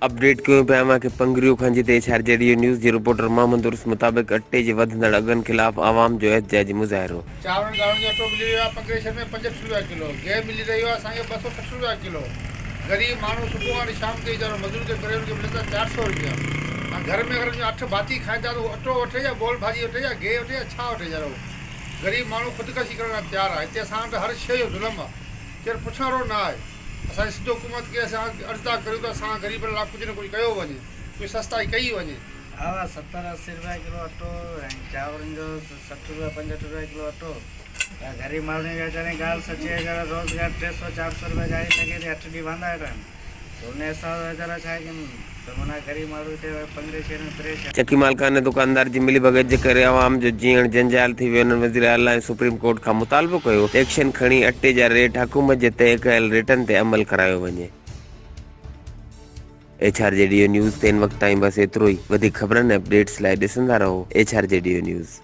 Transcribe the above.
Update ڪيون پيا اوهان کي پنگريو کان جتي H R G D news جي رپورٽر محمد عرس مطابق اٽي جي وڌندڙ اگهن خلاف عوام جو احتجاجي مظاهرو. چانورن ڳاڙهن جو اٽو ملي رهيو آهي پنگريشن ۾ 65 روپيا ڪلو، گيهه ملي رهيو آهي اسان کي 260 روپيا ڪلو، غريب ماڻهو صبح کان وٺي شام تائين ويچارو مزوري ٿو ڪري ان کي ملن ٿا 400 روپيا ۽ گهر ۾ اگر ان جا اٺ ڀاتي کائين ٿا ته هو اٽو وٺي يا بول ڀاڄي وٺي يا گيهه وٺي يا ڇا وٺي ويچارو غريب ماڻهو خودڪشي ڪرڻ لاء تيار آهي هتي اسان وٽ هر شيء جو ظلم آهي ڪير پڇڻ وارو نه آهي. اسان جي سنڌ حڪومت کي اسان عرض ٿا ڪريون ته اسان غريبن لاء ڪجهه نه ڪجهه ڪيو وڃي، ڪجهه سستائي ڪئي وڃي. آوا 70 80 روپيا ڪلو اٽو ۽ چانورن جو 60 روپيا 65 روپيا ڪلو اٽو ته غريب ماڻهن جي ويچاري ڳالهه سچي آهي اگر روزگار ٽي سو چار سو روپيا ڏهاڙي لڳي ٿي اٺ ڏينهن واندا ويٺا آهن ته ان حساب سان ويچارا ڇا ڪن ته معنيٰ غريب ماڻهو هتي پنگري شهر ۾ پريشان. چڪي مالڪان ۽ دڪاندار جي ملي ڀڳت جي ڪري عوام جو جيئڻ جنجال ٿي ويو. هنن وزير اعليٰ ۽ سپريم ڪورٽ کان مطالبو ڪيو ته ايڪشن کڻي اٽي جا ريٽ حڪومت جي طئي ڪيل ريٽن تي عمل ڪرايو وڃي. H R G D O news تي هن وقت تائين بس ايترو ئي. وڌيڪ خبرن ۽ اپڊيٽس لاء ڏسندا رهو H R G D O news.